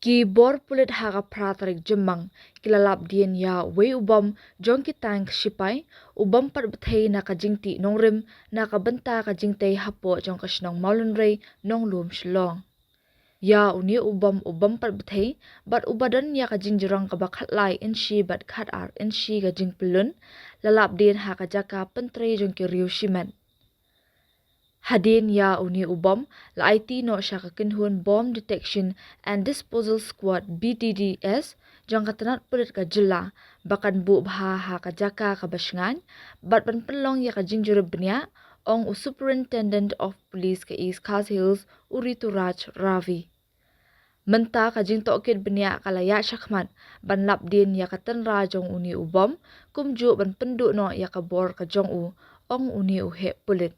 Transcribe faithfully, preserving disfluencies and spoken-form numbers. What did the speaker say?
Ki bor pulit ha ka phra tarik Jymmang ki la lap dien ïa uwei u bom jong ki tank shipai, u bom pat bthei na ka jingtih nongrim na ka bynta ka jingtei hapoh jong ka shnong Mawlynrei, Nonglum, Shillong. Ïa une u bom, u bom pat bthei, bad uba don ïa ka jingjrong kaba khatlai inshi bad khatar inshi ka jingpyllun, la lap dien ha ka jaka pyntrei jong ki riew shimet. Hadien ïa une u bom, la aiti noh sha ka kynhun Bomb Detection and Disposal Squad, B D D S, jong ka tnat pulit ka jylla, ba kan buh bha ha ka jaka kaba shngaiñ bad ban pynlong ïa ka jingjurip bniah, ong u Superintendent of Police ka East Khasi Hills, u Rituraj Ravi. Mynta ka jingtohkit bniah ka la ïaid shakhmat ban lap dien ïa ka tynrai jong une u bom, kumjuh ban pynduh noh ïa ka bor ka jong u, ong une u heh pulit.